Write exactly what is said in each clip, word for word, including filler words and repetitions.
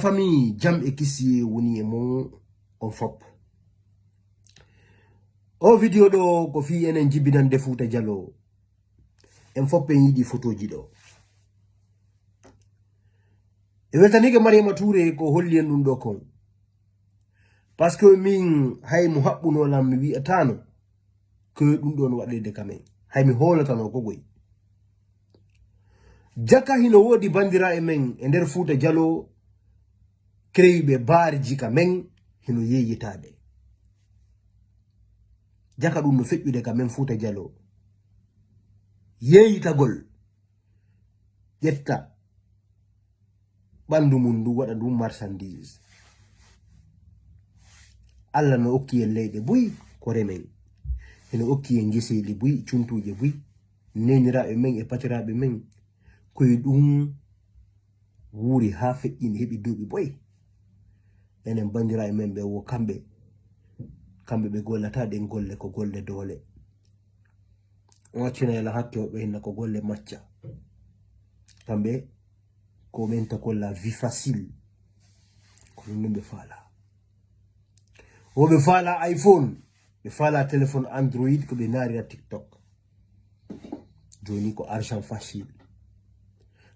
Famii, jam e kisiyee woni e mon on fop. Oo video ɗoo ko fii enen jibinannde Fuuta Jaloo. En fop en yiɗi fotooji ɗoo. E weltaniike Mariama Touré ko holli en ɗun ɗoo kon. Parce que min hay mo haɓɓunoo lan mi wi'ataano ko ɗun ɗon waɗeede ka men. Hay mi hoolatanoo ko goy. Jaka hino woodi banndiraaɓe men e nder Fuuta Jaloo, crewiiɓe baarji ka men hino yeeyitaade. Jaka ɗun no feƴƴude ka men Fuuta Jaloo. Yeeyitagol, ƴetta ɓanndu mun ndu, waɗa ndu marchandise. Alla no okki en leyɗe buy ko remen. Hino okki en ngeseeli buy, cuntuuje buy. Neeniraaɓe men e patiraaɓe men ko e ɗun wuuri haa feƴƴini, heɓi duuɓi buy. Enen banndiraaɓe men ɓe wo kamɓe, kamɓe ɓe gollata ɗen golle ko golle doole. On accina yala hakke, woɓɓe hinna ko golle macca. Kamɓe ko ɓen ta kolla vie facile. Ko ɗun ɗun ɓe faala. Woɓɓe faala iPhone, ɓe faala téléphone Android, ko ɓe naarira TikTok. Jooni ko argent facile.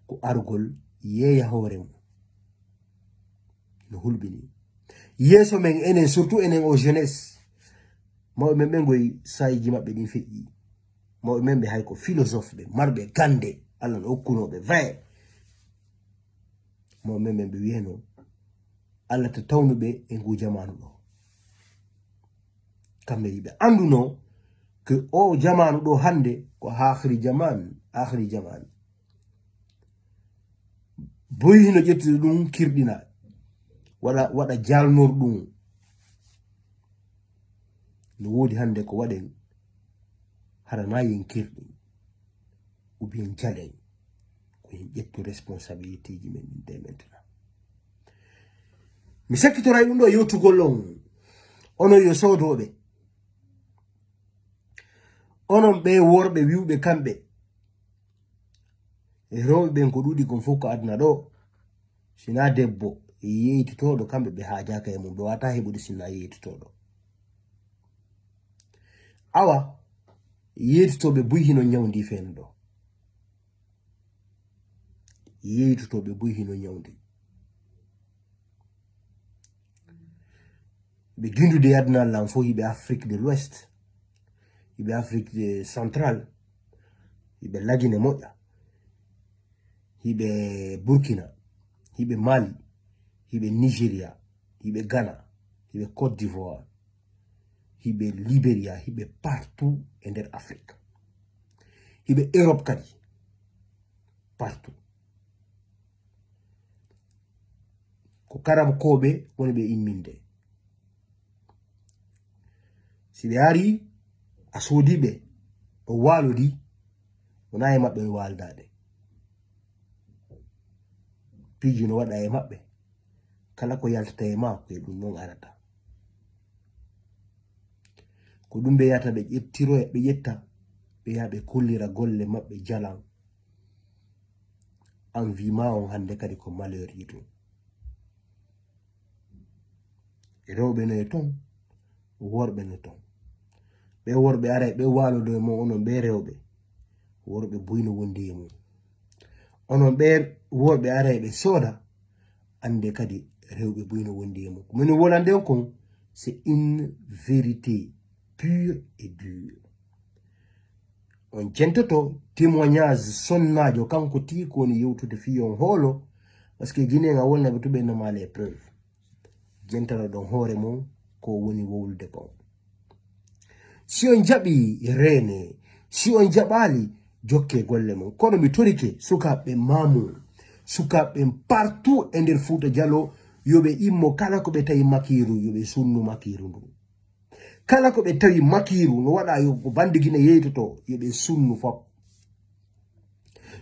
Ko argol yeeya hoore mum. No hulɓini. Yeeso men enen, surtout enen o jeunesse, mawɓe men ɓen goy saa'iiji maɓɓe ɗin feƴƴi. Mawɓe men ɓe hay ko philosophe ɓe, marɓe gannde, Alla no okkunoo ɓe vrai. Mawɓe men ɓe wiyeno Alla ta tawnu ɓe e ngu jamaanu ɗoo. Kamɓe yiɓe anndunoo ko oo jamaanu ɗoo hannde ko aakhiri jamaan, aakhiri jamaan. Boy hino ƴettude ɗun kirɗina, waɗa, waɗa jalnor ɗun. No woodi hannde ko waɗen, hara na yen kirɗin, ou bien jalen, ko yen ƴettu responsabilitéji men ɗin dès maintenant. Mi sakkitoray ɗun ɗoo yewtugol on, onon yo soodooɓe, onon ɓee worɓe wi'uɓe kamɓe e rewɓe ɓen ko ɗuuɗi kon fof ko aduna ɗoo. Si na debbo e yeeytotooɗo, kamɓe ɓe haajaaka e mum, ɓe waawataa heɓude si na yeeytotooɗo. Awa, yeeytotooɓe buy hino ñawndi feen ɗoo. Yeeytotooɓe buy hino ñawndi. Ɓe gindude e aduna lan fof, hiɓe Afrique de l'Ouest, hiɓe Afrique de Central, hiɓe Lagine moƴƴa, hiɓe Burkina, hiɓe Mali, hiɓe Nigeria, hiɓe Ghana, hiɓe Côte d'Ivoire, hiɓe Liberia, hiɓe partout e nder Afrique. Hiɓe Europe kadi, partout. Ko Karabkooɓe woni ɓe imminde. Si ɓe arii, a soodii ɓe, on waalodii, wonaa e maɓɓe on waaldaade. Piiji no waɗa e maɓɓe. Kala ko yaltata e maa, ko e ɗun non arata. Ko ɗun ɓe yahata ɓe ƴettiroya, ɓe ƴetta, ɓe yaha ɓe kollira golle maɓɓe jalan. An wii maa on hannde kadi ko malheur yi'u. Rewɓe no e ton, worɓe no ton. Ɓe worɓe aray ɓe waalodoo e mon, onon ɓe rewɓe. Worɓe buy no wondi e mum. Onon ɓe worɓe aray ɓe sooda, annde kadi rewɓe buy no wondi e mum. Ko min wolande on kon, c'est une vérité pure et dure. On jentoto témoignage sonnaajo, kanko tii ko woni yewtude fii on hoolo, parce que Guinéen a wonnaɓe to ɓe noma les preuves. Jentanoɗon hoore mon ko woni wowlude kon. Si on jaɓii, reenee. Si on jaɓaali, jokkee golle mon. Kono mi torike sukaaɓe Mamour, sukaaɓe ɓen partout e nder Fuuta Jaloo, yo ɓe immo kala ko ɓe tawi makiiru, yo ɓe sunnu makiiru ndun. Kala ko ɓe tawi makiiru no waɗa yo ko bannde Gine yeytotoo, yo ɓe sunnu fop.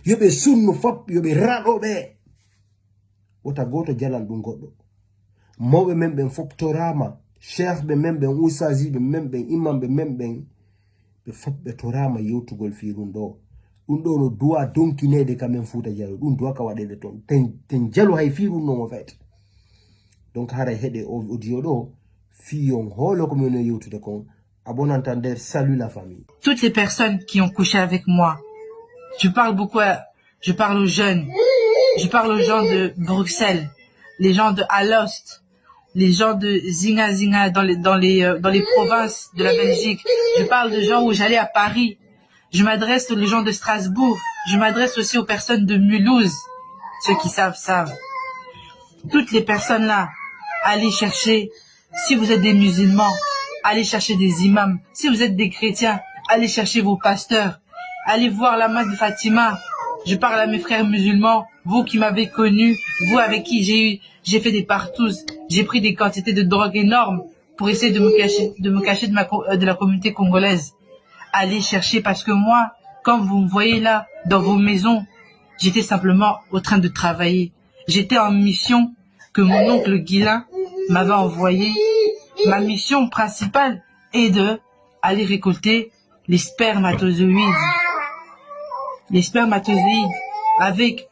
Yo ɓe sunnu fop, yo ɓe raɗo ɓe. Wota gooto jalan ɗun goɗɗo. Mawɓe men ɓen fop toraama, sheehɓe men ɓen, ustaasiiɓe men ɓen, imamɓe men ɓen, ɓe fop ɓe toraama yewtugol fii ɗun ɗoo. Ɗun ɗoo no duwaa donkineede ka men Fuuta Jaloo. Ɗun duwaa ka waɗeede ton. Ten, ten Jaloo hay fii ɗun non o fayta. Donc haray heɗe o audio ɗo, fii on hoolo ko min no yewtude kon. A bonanta nder, salut la famille. Toutes les personnes qui ont couché avec moi, je parle beaucoup à- je parle aux jeunes, je parle aux gens de Bruxelles, les gens de Alost, les gens de Zinga Zinga dans les, dans les, euh, dans les provinces de la Belgique. Je parle de gens où j'allais à Paris. Je m'adresse aux gens de Strasbourg. Je m'adresse aussi aux personnes de Mulhouse. Ceux qui savent, savent. Toutes les personnes là, allez chercher. Si vous êtes des musulmans, allez chercher des imams. Si vous êtes des chrétiens, allez chercher vos pasteurs. Allez voir la main de Fatima. Je parle à mes frères musulmans, vous qui m'avez connu, vous avec qui j'ai eu, j'ai fait des partouzes, j'ai pris des quantités de drogue énormes pour essayer de me cacher, de me cacher de, ma, de la communauté congolaise. Allez chercher parce que moi, comme vous me voyez là, dans vos maisons, j'étais simplement au train de travailler. J'étais en mission que mon oncle Guilain m'avait envoyée. Ma mission principale est de aller récolter les spermatozoïdes. Les spermatozoïdes avec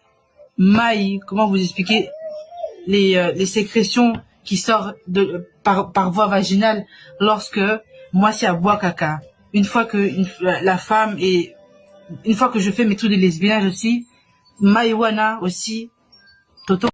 maï, comment vous expliquer les, euh, les sécrétions qui sortent de, par, par voie vaginale lorsque moi c'est à bois caca. Une fois que une, la femme est, une fois que je fais mes tours de lesbiennage aussi, marijuana aussi, Toto.